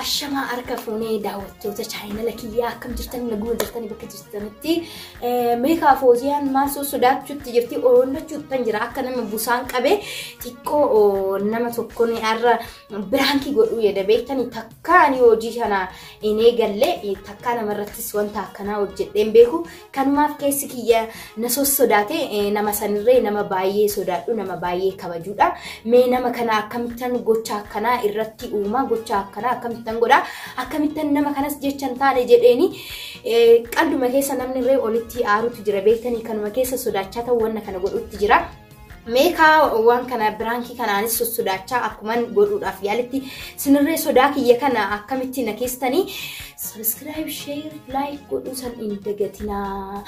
Ashamaa harka fuunee daawwattoota chaayinala kiyyaa, akkam jirtan? Naguma jirtanii? Bakka jirtanitti meekaa Fooziyaan maal sodaachuutti jirti? Oonnachuuttan jira akka nama busaan qabee xiqqoo. Nama tokkoon har'a prank godhuu jedha. Beektanii, takkaa ani hojii kana hin eegalle, takkaa namarrattis wanta akkanaa hojjedheen beeku. Kanumaaf keessi kiyya na sossodaate. Nama sanirree nama baay'ee sodaadhu, nama baay'ee kabajuudha. Mee nama kana akkamittan gocha akkanaa irratti uuma, gocha akkanaa akkamittan godha, akkamittan nama kanas jecha hin taane jedheeni qalduma keessa namni irree olitti aarutu jira. Beektanii, kanuma keessa sodaachaa ta'u wanna kana godhutti jira. Meekaa waan kana prank kanaanis sossodaachaa akkuman godhuudhaaf yaalitti sinirree sodaa kiyya kana akkamitti na keessanii subscribe, share, like godhuu san hin dagatinaa.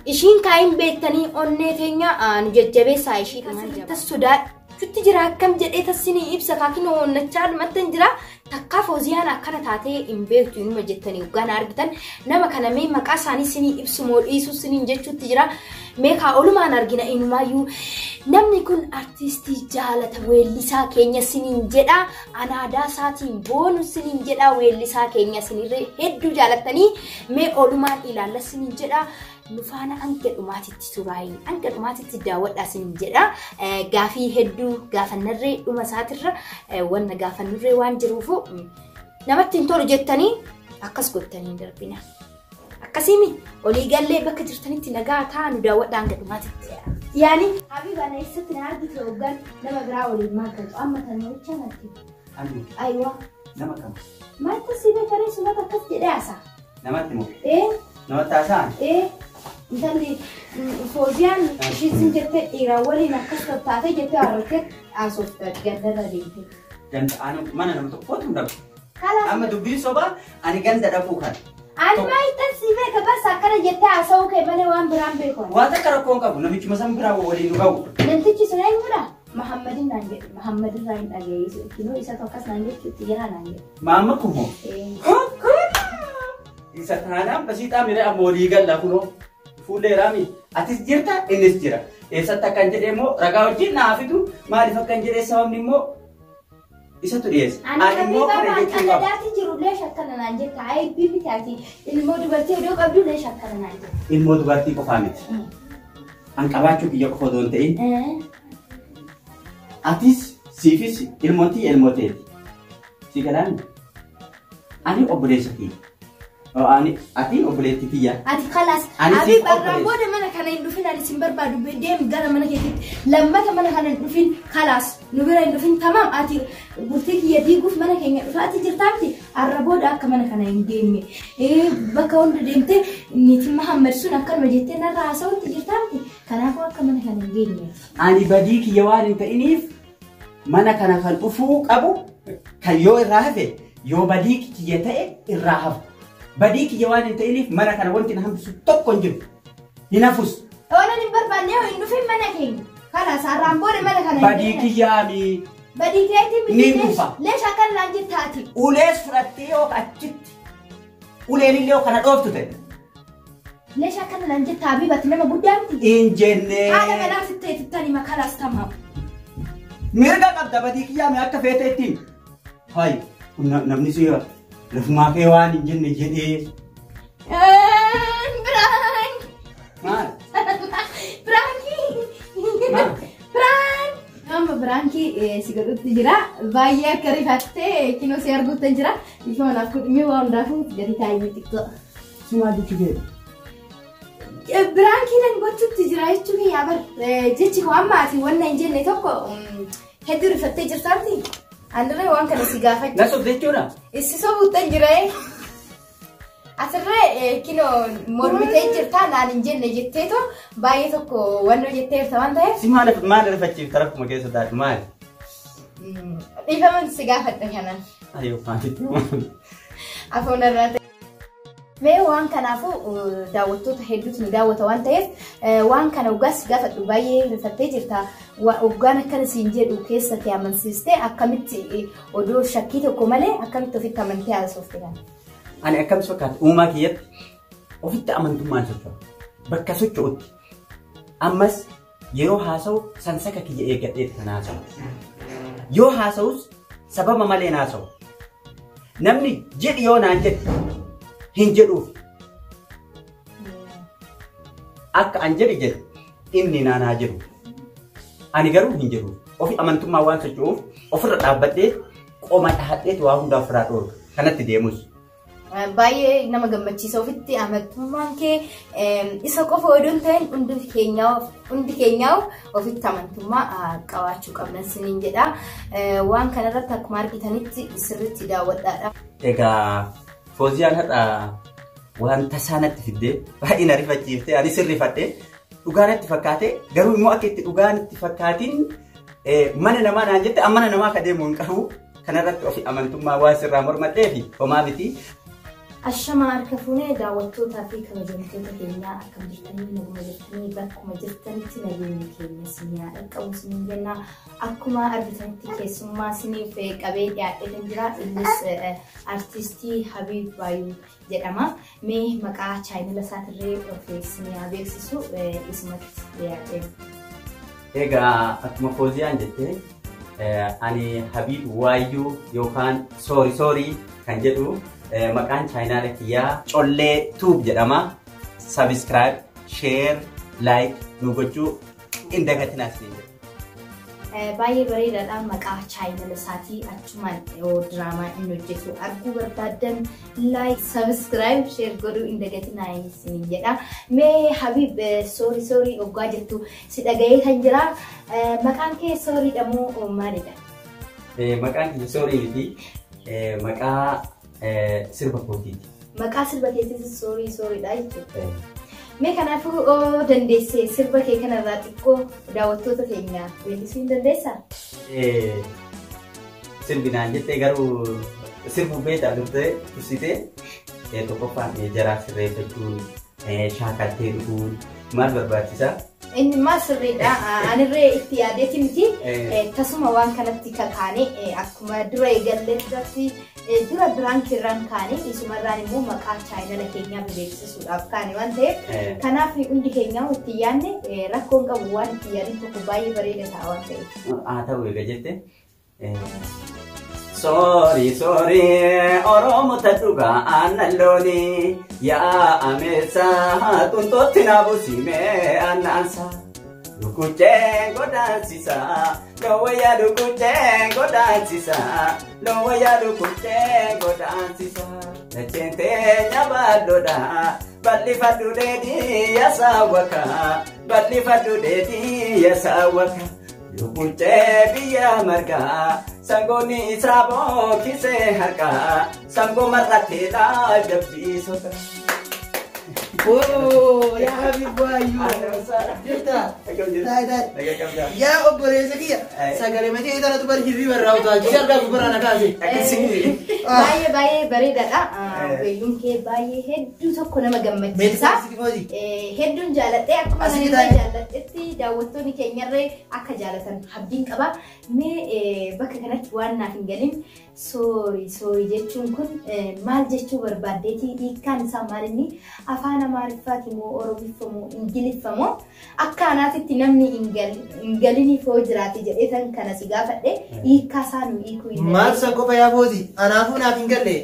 Ishiin kaayin beektanii onnee teenya nu jajjabeessaa. Ishii sodaachuutti jira, akkam jedhee tassinii ibsa kaakinoo onnachaa dhumattan jira. Takkaa Fooziyaan akkana taatee hin beektu inuma jettanii hoggaan argitan nama kana. Mee maqaa isaanii sinii ibsu moo dhiisuu siniin jechuutti jira. Meekaa olumaan argina. Inumaayyuu namni kun artistii jaalata weellisaa keenya siniin jedha. Anaadaa isaatiin boonu siniin jedha. Weellisaa keenya sinirree hedduu jaalattanii mee olumaan ilaalla siniin jedha. Nu faana hanga dhumaatitti turaayi, hanga dhumaatitti daawwadhaa siniin jedha. Gaafii hedduu gaafannarree dhuma isaatirra wanna gaafannurree waan jiruufu namatti hin tolu jettanii akkas gottanii darbina. Akkasiimi olii gallee bakka jirtanitti nagaa ta'a, nu daawwadhaa hanga dhumaatitti. Yaani Habiba, na eessatti na argite hoggaan nama biraa waliin maal galtu amma tan jecha natti? Ani Aywa. nama kam? Maaltu si beekaree sumata akkas jedhee haasaa? Namatti moo? Ee. Namatti haasa'an? Ee. Intalli Fooziyaan ishiin sin jettee dhiiraa waliin akkas tattaatee jettee harrattee haasofta gandarra deemte. Ganda ani mana nama tokkootu hin dhabu. Kalaaf Amma dubbiin sobaa ani ganda dhaquu kana. Ani maayittan si beeka, bas akkana jettee haasa'uu kee malee waan biraan beeku. Waan takka rakkoo hin qabu, namichuma san biraa waliin nu ga'u. Namtichi sun eenyudha? Mahammadin naan jedhe. Mahammadin irraa hin dhageessu. Kinoo isatu akkas naan jechuutti jira naan jedhe. Maamma kun moo? Ee. Isa taanaan basiixaa miree amma walii galla kunoo. Fuulleeraami. Atis jirta, innis jira. Eessatti akkan jedhee immoo ragaa wajjin naa fidu. Maaliif akkan jedhee sababni immoo isatu dhiyeessa. Ani immoo kana Habiba jechuu qaba. qalladaati jiru leesh akkana naan jetta. Ayibbii miti, ati ilmoo dubartii odoo qabdu leesh akkana naan jetta. Ilmoo dubartii qofaa miti. An qabaachuu kiyya qofa odoo hin ta'in. Atis siifis ilmoon tiyya ilmoo teeti. Si galaani? Ani obboleessa kiyya. Ani ati obboleettii tiyya. Ati kalaas Ani siif Habiba, irraan obboleessa. booda mana kana hin dhufin. Ani sin barbaadu. Deem gara mana keetitti. Lammata mana kana hin dhufin, kalaas nu bira hin dhufin, tamaam. Ati bultii kiyya diiguuf mana keenya dhufaati jirtaa miti? Arra booda akka mana kana hin deemne. Bakka hunda deemtee niitiin Mahammad sun akkanuma jettee narra haasa'utti jirtaa miti? Kanaafuu akka mana kana hin geenye. Ani badii kiyya waan hin ta'iniif mana kana kan dhufuu qabu kan yoo irraa hafe, yoo badii kiyya ta'e irraa hafu. Badii kiyya waan hin ta'iniif mana kana wanti na hambisu tokko hin jiru. Hin hafus. Oolan hin barbaanne yoo hin dhufin mana keenya. Kalaas har'aan booda mana kana hin Badii deemne. kiyyaami. Badii keetii miti. Ni dhufa. Leesh akkana naan jettaati. Ulees fudhattee yoo achitti uleen illee yoo kana dhooftu ta'e. Leesh akkana naan jetta? Habibati nama guddaa miti. Hin jennee. Haadha manaa sitti itti hima, kalaas tamaam. Mirga qabda, badii kiyyaami akka feete ittiin. Hayi kun namni si lafumaa kee waan hin jenne jedhee. Prank! Maal? Prank! Maal? Prank! Amma prank si godhutti jira. Baay'ee akka rifattee kinoo si arguutti jira. Ifa manaaf kudhimee waa hundaafuu gadi taa'ee xiqqoo. Si maal jechuu kee? Prank nan gochuutti jira jechuu kiyyaa bar. Jechi koo amma ati wanna hin jenne tokko hedduu rifattee jirtaati. Anirree waan kana si gaafachuu. Na sobde jechuudha? Issi sobuuttan jira. Asirree kinoo mormitee jirtaa, naan hin jenne jetteetu baay'ee tokko wannoo jetteerta waan ta'eef. Si maal maal rifachiifta rakkuma keessa taate maali? Dhiifaman si gaafadha kanaaf. Ayyoo, maalitti? Afoon irraa ta'e. Mee waan kanaafuu daawwattoota hedduutu nu daawwata waan ta'eef waan kana waggaas si gaafadhu, baay'ee rifattee jirta. Waggaan akkana siin jedhu keessatti amansiistee akkamitti odoo shakkii tokko malee akkamitti ofitti amantee haasofte kana? Ani akkam fakkaata, uumaa kiyyatti ofitti amantummaan socho'a. Bakka socho'utti ammas yeroo haasa'u sansaka kiyya eeggadheeti kan haasa'u. Yoo haasa'us sababa malee haasa'u. Namni jedhi yoo naan jedhe hin jedhuuf. Akka an jedhi jedhe inni naanaa jedhu. Ani garuu hin jedhu. Ofi amantummaa waan socho'uuf ofirra dhaabbadhee qoma dhahadheetu waa hundaa ofirraa dhoorga. Kanatti deemus. Baay'ee nama gammachiisa ofitti amantummaan kee isa qofa odoo hin ta'in hundi keenyaa ofitti amantummaa qabaachuu qabna siniin jedha. Waan kanarratti akkuma argitanitti sirriitti daawwadhaadha. Egaa Fooziyaan har'a waan tasaa natti fiddee baay'ee na rifachiiftee ani sirrifadhee dhugaa natti fakkaate garuu immoo akka itti dhugaa natti fakkaatiin mana namaa naan jette mana namaa akka deemu hin qabu. Kanarratti ofi amantummaa waan sirraa mormadhee fi homaa miti. Ashamaa harka fuunee daawwattootaa fi kabajamtoota keenyaa akkam jirtanii naguma jirtanii bakkuma jirtanitti nageenyi keenya isin haa dhaqqabu isiniin jenna. Akkuma argitanitti keessummaa isiniif qabee dhiyaatee kan jira. Innis artistii Habiib Baayuu jedhama. Mee maqaa chaayinala isaatirree of isin haa beeksisu isumatti dhiyaatee. Egaa akkuma Fooziyaan jettee ani Habiib Waayyuu yookaan Soori Soorii kan jedhu maqaan chaayinaala kiyyaa Collee Tuub jedhama. Subscribe, share, like nu gochuu hin dagatinaa isiniin jedha. Baay'ee bareedaadha maqaa chaayinala isaatii achumaan yoo diraamaa inni hojjetu arguu barbaaddan like, subscribe, share godhuu hin dagatinaa isiniin jedha. Mee Habiib Soorii Soorii oggaa jettu si dhaga'ee kan jira. Maqaan kee Sooriidha moo maalidha? Maqaan kiyya Soorii miti. Maqaa sirba kootiiti. Maqaa sirba keetiitis Soorii Sooriidha jechuudha. Mee kanaafuu dandeessee sirba kee kanarraa xiqqoo daawwattoota keenya weellisuu hin dandeessaa? Sirbi naan jettee garuu sirbuu beektaa turtee tursitee tokkoffaan jaraa sirreeffachuun shaakaltee dhufuun maal barbaachisaa? Inni maal sirriidha. Anirree itti yaadeeti miti. Tasuma waan kanatti kakaane akkuma dura eegallee duratti dura biraan kirraan kaane isumarraan immoo maqaa chaayinala keenyaa beeksisuudhaaf kaane waan ta'eef kanaaf hundi keenyaa itti yaadne rakkoon qabu waan itti yaadin tokko baay'ee bareeda ta'a waan ta'eef. Haa ta'u egaa jette. Soori soori Oromoo ta dhugaa aannan loonii yaa ameessa xuntootti na busimee aannaansa. Lukuchee godaansisa lowwayyaa lukuchee godaansisa lowwayyaa lukuchee godaansisa. Dacheen teenya bal'oodha bal'ifadhu dheedhii yasaawwaka bal'ifadhu dheedhii yasaawwaka. Lukuchee biyya margaa sangoonni isaa bookisee harkaa sangoo mar'ateedha jabbiisota. Oo, yaa Habiib Waayyuu. Jirta? Taa'e taa'e. Yaa obboleessa kiyya sagalee matee tanatu bari hirriba irraa utaalchise harkaa gubbarraa na kaase. Baay'ee baay'ee bareedaadha. Weelluun kee baay'ee hedduu tokko nama gammachiisa. Hedduun jaaladhee akkuma Asii nama taa'e. jaaladhetti daawwattoonni keenyarree akka jaalatan abdiin qaba. Mee bakka kanatti waan naaf hin galin soorii soorii jechuun kun maal jechuu barbaaddeeti? Hiikkaan isaa maal inni? Afaan Amaariffaati moo Oromiffa moo Ingiliffa moo akka anaatitti namni hin galiniif hoo jiraate jedhee tan kana si gaafadhe hiikkaa isaa nu hiikuu hin Maal san qofa yaa Foozi anaafuu naaf hin galle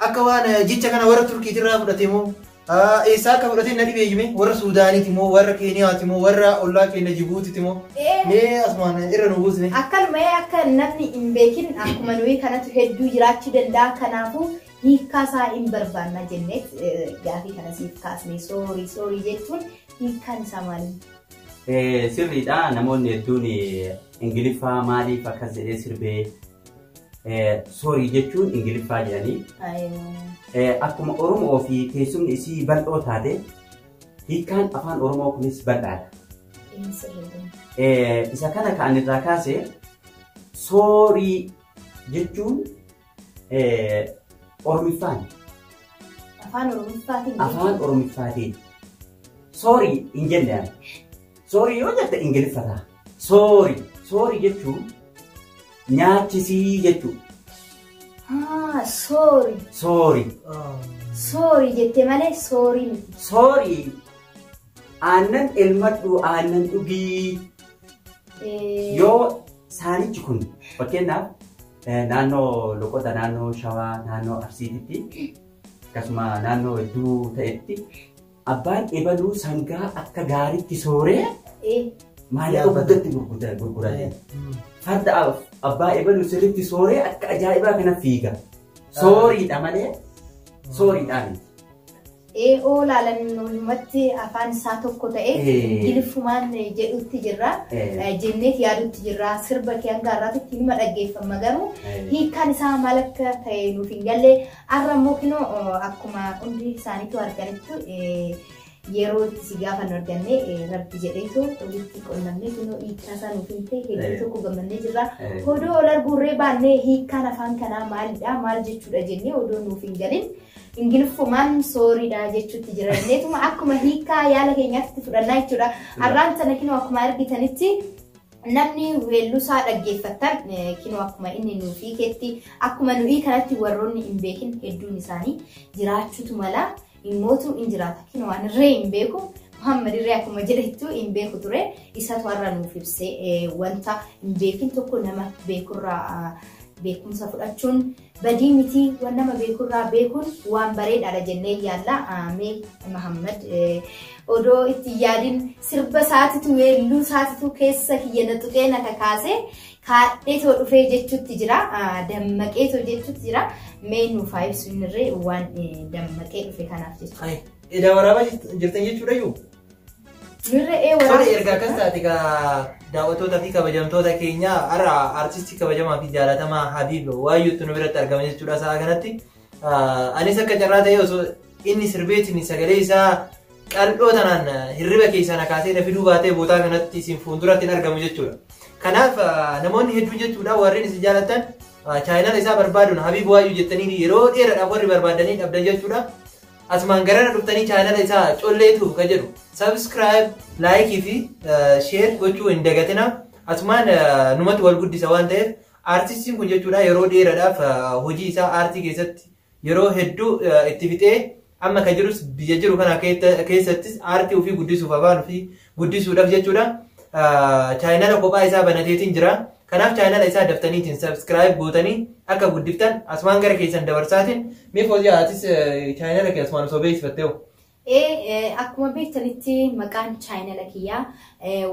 akka waan jecha kana warra Turkiitirraa fudhate moo eessaa akka fudhate na dhibee hime warra Suudaaniiti moo warra Keeniyaati moo warra ollaa keenya Jibuutiiti moo mee asumaan irra nu buusne. Akkanuma akka namni hin beekin akkuma nuyi kanatu hedduu jiraachuu danda'a. Kanaafuu hiikkaa isaa hin barbaanna jennee gaafii kana siif kaasne soorii soorii jechuun hiikkaan isaa maali? Sirriidha namoonni hedduun Ingiliffaa maaliif akkas jedhee sirbee soorii jechuun Ingiliffaa jedhanii akkuma Oromoo fi teessumni isii bal'oo taate hiikkaan afaan Oromoo kunis bal'aadha. Isa kana kan irraa kaase soorii jechuun Oromiffaan Afaan Oromiffaatiin afaan Oromiffaatiin soorii hin jenne ani. Soorii yoo jette Ingiliffa ta'a. Soorii soorii jechuun nyaachisii jechuudha. Soorii Soorii soorii jettee malee soorii miti. Soorii aannan elmadhu aannan dhugii yoo saanichi kun fakkeenyaaf Naannoo Loqota, naannoo Shawaa, naannoo Arsiititti akkasuma naannoo hedduu ta'etti abbaan ebaluu sangaa akka gaariitti sooree maallaqa guddaatti gurgurate. Farda abbaa ebaluu sirriitti sooree akka ajaa'ibaa kana fiiga. Sooriidha malee sooriidhaan. Oolaalan walumatti afaan isaa tokko ta'e Ingiliffumaan jedhutti jirra. Jenneet yaadutti jirra. Sirba kee hanga har'aatitti nima dhaggeeffama garuu hiikkaan isaa maal akka ta'e nuuf hin galle. Har'a immoo kinoo akkuma hundi isaaniitu arganitti yeroo itti si gaafannu arganne rabbi jedheetu walitti qunnamnee kinoo hiikkaa isaa nuuf hin ta'e hedduu tokko gammannee jirra. Odoo ol arguurree baannee hiikkaan afaan kanaa maalidha maal jechuudha jennee odoo nuuf hin galin Ingiliffumaan sooriidha jechuutti jira. Jenneetuma akkuma hiikkaa yaala keenyaatti fudhannaa jechuudha. Har'aan tana kinoo akkuma argitanitti namni weellusaa dhaggeeffattan kinoo akkuma inni nuuf hiiketti akkuma nuyi kanatti warroonni hin beekin hedduun isaanii jiraachuutu mala immootu hin jiraata. Kinoo ani irree hin beeku. Muhammad irree akkuma jedhettu hin beeku ture. Isatu har'a nuuf ibsee wanta hin beekin tokko nama beekurraa beekumsa fudhachuun badii miti waan nama beekurraa beekuun waan bareedaadha jennee yaalla. Mee Muhammad odoo itti yaadin sirba isaatitu weelluu isaatitu keessa kiyya na tuqee na kakaase kaadheetoo dhufee jechuutti jira. Dammaqeetoo jechuutti jira. Mee nuuf haa ibsu innirree waan dammaqee dhufe kanaaf jechuudha. Edaa waraabaa jirtan jechuudha iyyuu? Nurra Sorry waraabaa. Erga akkas taate daawwattoota fi kabajamtoota keenya har'a artistii kabajamaa fi jaalatamaa Habiib Waayyuutti nu biratti argama jechuudha sa'a kanatti. Anis akka carraa ta'e osoo inni sirbeetiin sagalee isaa qal'oo tanaan hirriba keessaa na kaasee na fiduu baatee bootaa kanatti isin fuulduratti hin argamu jechuudha. Kanaaf namoonni hedduun jechuudha warreen isin jaalatan chaayinaan isaa barbaaduun Habiib Waayyuu jettanii yeroo dheeraadhaaf warri barbaadanii dhabdan jechuudha. Asumaan garana dhuftanii chaanala isaa colleetu kan jedhu subscribe, like fi share gochuu hin dagatina. Asumaan numatti wal guddisa waan ta'eef aartistiin kun jechuudha yeroo dheeraadhaaf hojii isaa aartii keessatti yeroo hedduu itti fixee amma kan jirus biyya jiru kana keessattis aartii ofii guddisuuf afaan ofii guddisuudhaaf jechuudha. Chaayinala kophaa isaa banateetiin jira. Kanaaf chaayinala isaa daftaniitiin subscribe gootanii akka guddiftan asumaan gara keessan dabarsaatiin mee Fooziyaa atis chaayinala kee asumaan osoo beeksifattee hoo? Akkuma beektanitti maqaan chaayinala kiyyaa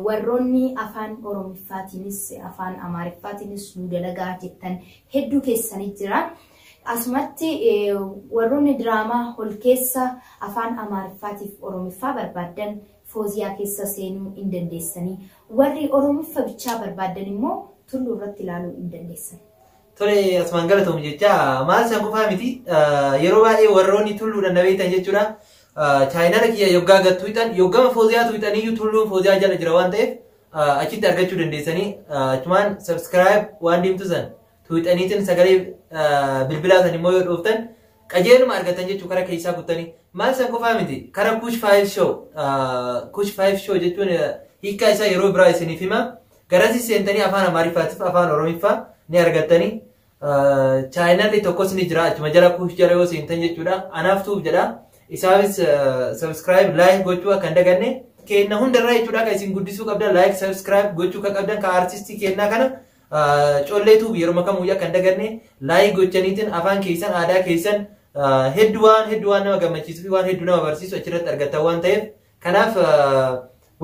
warroonni afaan Oromiffaatiinis afaan Amaariffaatiinis nu dalagaa jettan hedduu keessanii jira. Asumatti warroonni diraamaa ol keessa afaan Amaariffaatiif Oromiffaa barbaaddan Fooziyaa keessa seenuu hin dandeessanii. Warri Oromiffa bichaa barbaaddan immoo tulluu irratti ilaaluu hin dandeessan. Tole asumaan galatoomu jecha maal san qofaa miti yeroo baay'ee warroonni tulluudhaan na beektan jechuudha. Chaayinala kiyya yoggaa gattuu hixan yoggama Fooziyaa tuuxaniyyuu tulluun Fooziyaa jala jira waan ta'eef achitti argachuu dandeessanii achumaan subscribe waan deemtu san tuuxaniitiin sagalee bilbilaa san immoo yoo dhooftan qajeeluma argatan jechuu kara keessaa kuttanii maal san qofaa miti kara Kush 5 Show Kush 5 Show jechuun hiikkaa isaa yeroo biraa isiniif hima garasi seentanii afaan Amaariffaatiif afaan Oromiffaa ni argattanii. Chaayinalli tokkos ni jira achuma jala Kush jala yoo seentan jechuudha anaaf tuuf jedha. Isaafis subscribe like gochuu akka hin daganne kenna hundarraa jechuudha kan isin guddisuu qabdan like subscribe gochuu kan qabdan kan artistii kennaa kana colleetuuf yeroo kamuu akka hin daganne like gochaniitiin afaan keessan aadaa keessan hedduu waan nama gammachiisuu fi waan hedduu nama barsiisu achirratti argattan waan ta'eef kanaaf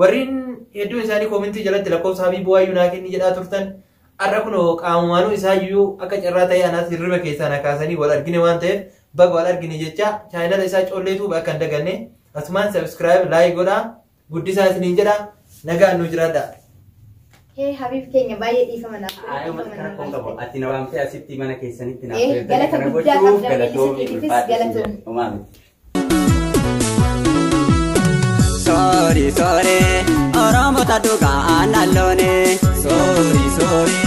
warreen hedduun isaanii koomentii jalatti lakkoofsa Habiib Waayyuu naa kenni jedhaa turtan har'a kunoo qaamumaanuu isaayyuu akka carraa ta'e anaas hirriba keessaa na kaasanii wal argine waan ta'eef baga wal argine jecha chaayinala isaa colleetuuf akka hin daganne asumaan subscribe like godhaa guddisaa isiniin jedha nagaan nu jiraadha. Habiib keenya baay'ee dhiifama naaf. Uummata kana rakkoon qabu. Ati na waamtee asitti mana keessanitti naaf Galata guddaa qabda weellisuu galatoomi. Homaa miti. Sorry, sorry, Oromoota dhugaa aannan loone. Sorry, sorry.